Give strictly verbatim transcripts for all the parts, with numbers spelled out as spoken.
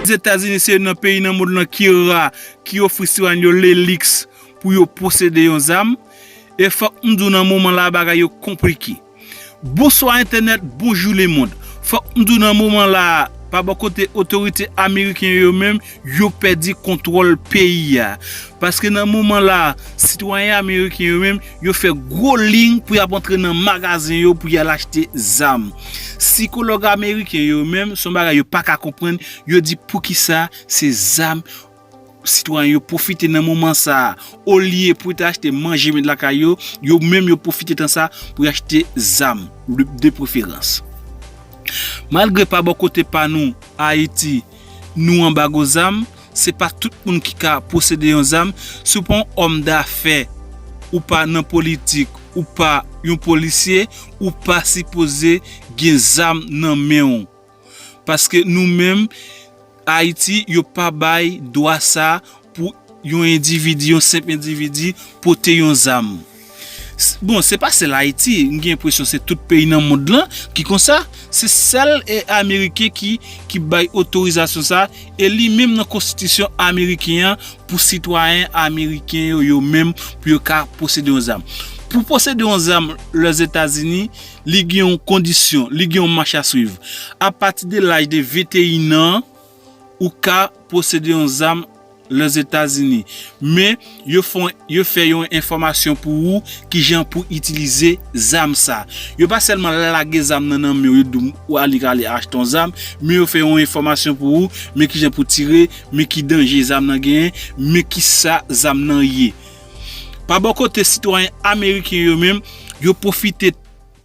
Lèzetazini se youn nan peyi nan mond lan ki ra, ki ofri sitwayen yo leliks pou yo posede yon zam. E fòk m di w nan moman la bagay yo konplike. Bonswa entènèt, bonjou lemond. Fòk m di w nan moman la, pa bò kote otorite ameriken yo menm, yo pèdi kontwòl peyi a. Paske nan moman la, sitwayen ameriken yo menm, yo fè gwo liy pou y ap antre nan magazen yo pou y al achte zam. Sikològ ameriken yo menm, se yon bagay yo pa ka konprann, yo di poukisa se zam sitwayen yo pwofite nan moman sa a, olye pou yo ta achte manje met lakay yo, yo menm yo pwofite tan sa a pou y achte zam de, de preferans. Malgre pa bò kote pa nou, Ayiti, nou anbago zam, se pa tout moun ki ka posede yon zam. Si w pa yon òm dafè, ou pa nan politik, ou pa yon polisye, ou pa sipoze gen zam nan men w. Paske nou menm, Ayiti, yo pa bay dwa sa pou yon endividi, yon senp endividi, pote yon zam. S-, bon, se pa sèl Ayiti, m gen enpresyon se tout peyi nan mond lan ki konsa. Se sèl, e, Ameriken ki, ki bay otorizasyon sa, e li menm nan konstitisyon ameriken an, pou sitwayen ameriken yo, yo menm, pou yo ka posede yon zam. Pou posede yon zam Lèzetazini, li gen yon kondisyon, li gen yon mach a swiv. Apati de laj de venteyen an, ou ka posede yon zam Lèzetazini. Men, yo fè, yo fè yon enfòmasyon pou ou kijan pou itilize zam sa. Yo pa sèlman lage zam nan nan men w, yo di w, ou ale ka ale achte yon zam, men yo fè yon enfòmasyon pou ou, men kijan pou tire, men ki danje zam nan genyen, men kisa zam nan ye. Pa bò kote sitwayen ameriken yo menm, yo pwofite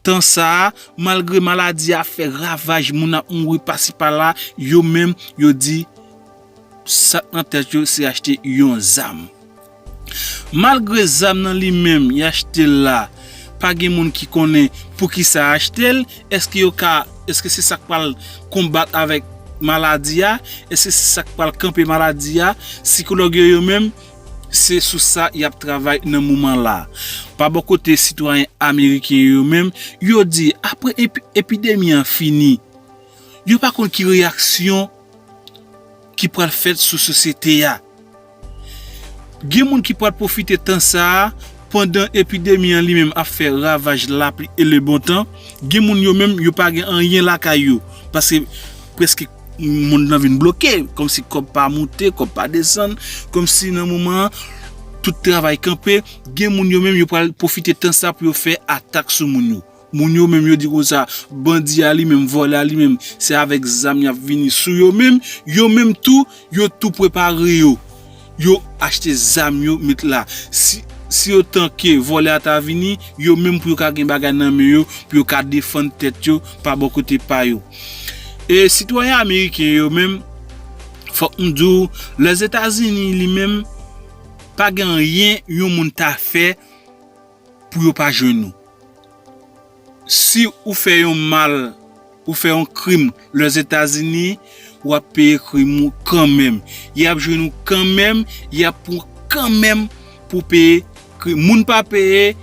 tan sa a, malgre maladi a fè ravaj, moun ap mouri pasi pala, yo menm, yo di, sa k nan tèt yo, se achte yon zam. Malgre zam nan li menm, y achte l la, pa gen moun ki konnen poukisa y achte l, èske yo ka, èske se sa k pral konbat avèk maladi a, èske se sa k pral kanpe maladi a, sikològ yo, yo menm, se sou sa y ap travay nan moman la. Pa bò kote sitwayen ameriken yo menm, yo di, apre epi-, epidemi an fini, yo pa konn ki reyaksyon ki pral fèt sou sosyete a. Gen moun ki pral pwofite tan sa a, pandan epidemi an li menm ap fè ravaj lapli e lebontan, gen moun yo menm, yo pa gen anyen lakay yo, paske prèske mond lan vin bloke, kòmsi kòb pa moute, kòb pa desann, kòmsi nan moman an, tout travay kanpe. Gen moun yo menm, yo pral pwofite tan sa pou yo fè atak sou moun yo. Moun yo menm, yo di konsa, bandi a li menm, vòlè a li menm, se avèk zam y ap vini sou yo menm. Yo menm tou, yo tou prepare yo. Yo achte zam yo met la. Si, si otan ke vòlè a ta vini, yo menm pou yo ka gen bagay nan men yo, pou yo ka defann tèt yo pa bò kote pa yo. E sitwayen ameriken yo menm, fòk m di w, Lèzetazini li menm, pa gen anyen yon moun ta fè pou yo pa jwenn ou. Si ou fè yon mal, ou fè yon krim Lèzetazini, w ap peye krim ou kanmenm. Y ap jwenn ou kanmenm, y ap pran kanmenm pou peye krim. Moun pa peye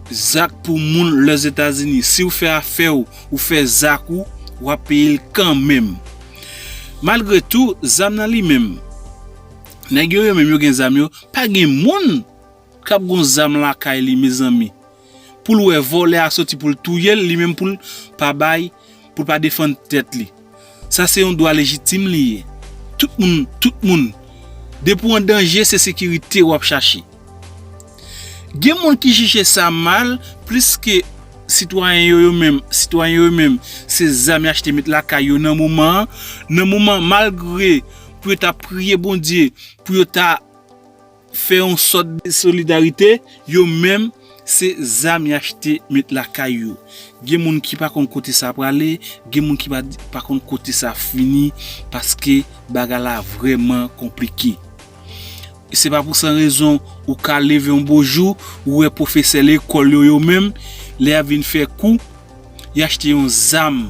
zak pou moun Lèzetazini. Si w fè afè w, ou fè zak ou, w ap peye l kanmenm. Malgre tou, zam nan li menm, nèg yo, yo menm yo gen zam yo, pa gen moun k ap gon zam lakay li, mezanmi. Pou l wè vòlè a soti pou l touye l, li menm pou l pa bay, pou l pa defann tèt li. Sa se yon dwa lejitim li ye. Tout moun, tout moun. Depi w an danje, se sekirite w ap chache. Gen moun ki jije sa mal, plis ke sitwayen yo, yo menm, sitwayen yo menm, se zam y achte met lakay yo nan moman an. Nan moman, malgre pou yo ta priye Bondye, pou yo ta fè yon sòt de solidarite, yo menm, se zam y achte met lakay yo. Gen moun ki pa konn kote sa prale, gen moun ki pa, pa konn kote sa fini, paske bagay la vrèman konplike. E se pa pou san rezon ou ka leve yon bo jou, ou wè pwofesè lekòl yo, yo menm, lè y ap vin fè kou, y achte yon zam,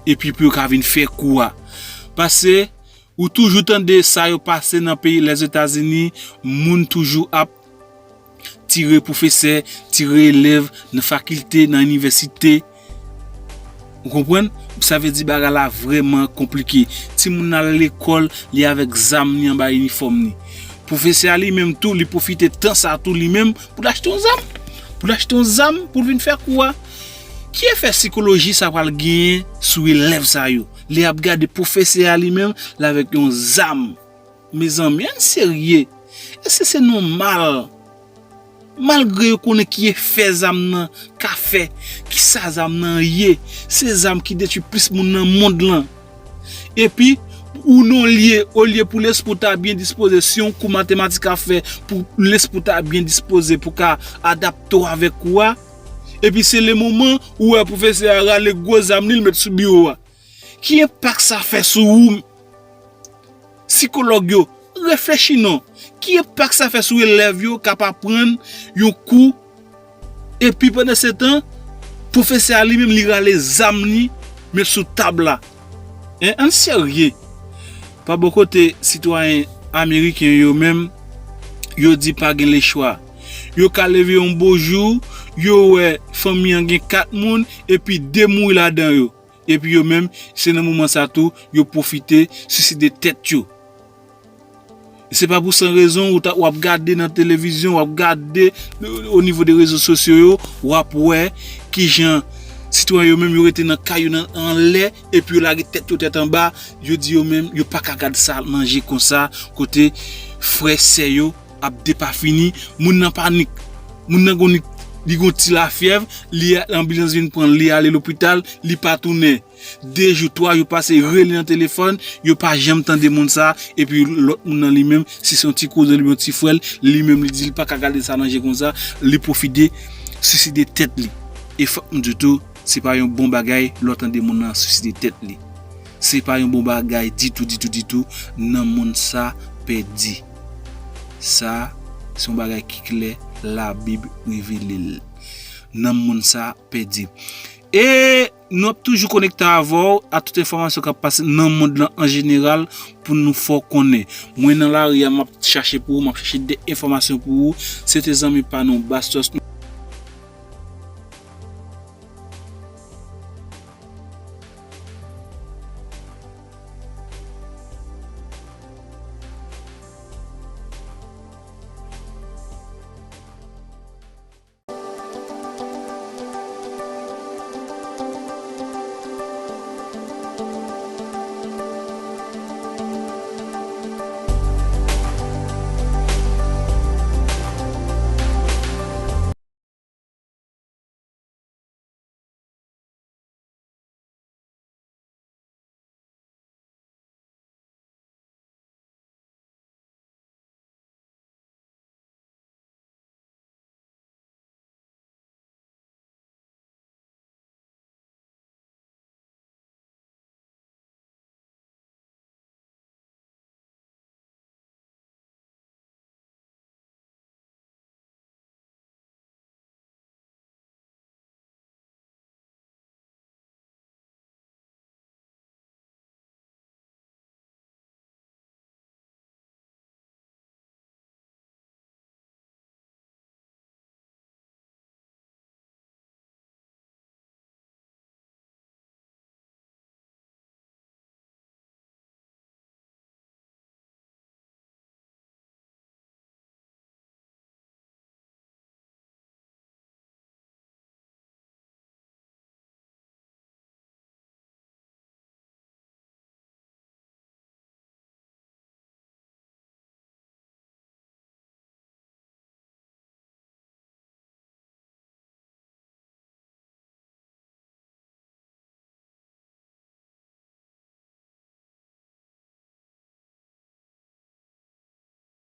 epi pou yo ka vin fè kou a. Paske ou toujou tande sa yo pase nan peyi Lèzetazini, moun toujou ap tire pwofesè, tire elèv nan fakilte, nan inivèsite, Ou konprann? Sa vle di bagay la vrèman konplike. Timoun nan al lekòl, li avèk zam li anba inifòm li. Pwofesè a li menm tou, li pwofite tan sa tou li menm pou l achte yon zam. Pou l achte yon zam pou l vin fè kou a. Ki efè sikoloji sa pral genyen sou elèv sa yo? Lè y ap gade pwofesè a li menm, l avèk yon zam. Mezanmi, ann serye. Èske se nòmal? Malgre yo konnen ki efè zam nan ka fè, ki sa zam nan ye, se zam ki detwi plis moun nan mond lan. Epi, ou nan yon lye, olye pou lespri w ta byen dispoze, si yon kou matematik ap fè, pou lespri w ta byen dispoze pou ka adapte w avèk kou a. Epi se le moman ou wè pwofesè a rale gwo zam li, l met sou biwo a. Ki enpak sa fè sou ou? Sikològ yo, reflechi non. Ki enpak sa fè sou elèv yo k ap aprann yon kou, epi pandan se tan, pwofesè a li menm li rale zam li, met sou tab la? Hein, ann serye. Pa bò kote sitwayen ameriken yo menm, yo di pa gen lechwa. Yo ka leve yon bo jou, yo wè fanmi an gen kat moun, epi de mouri ladan yo. Epi yo menm, se nan moman sa tou, yo pwofite siside tèt yo. E se pa pou san rezon ou ta, w ap gade nan televizyon, w ap gade o nivo de rezo sosyo yo, w ap wè kijan sitwayen yo menm yo rete nan kay yo nan anlè, epi yo lage tèt yo tèt anba, yo di yo menm, yo pa ka gade sa nan je konsa, kote frè sè yo ap depafini, moun nan panik. Moun nan gon li gon ti lafyèv, li anbilans vin pran l, li ale lopital, li pa tounen. De jou, twa jou pase, rele nan telefòn, yo pa janm tande moun sa, epi lòt moun nan li menm, si se yon ti kouzen li, yon ti frè l, li menm li di li pa ka gade sa nan je konsa, li pwofite siside tèt li. E fòk m di tou, se pa yon bon bagay lè w tande moun nan siside tèt li. Se pa yon bon bagay ditou, ditou, ditou, nanm moun sa pèdi. Sa, se yon bagay ki klè, Labib revele l. Nanm moun sa pèdi. E nou ap toujou konekte avè w a tout enfòmasyon k ap pase nan mond lan an jeneral pou nou fè w konnen. Mwen nan lari a, m ap chache pou ou, m ap chache de enfòmasyon pou ou. Se te zanmi pa nou, Bastos.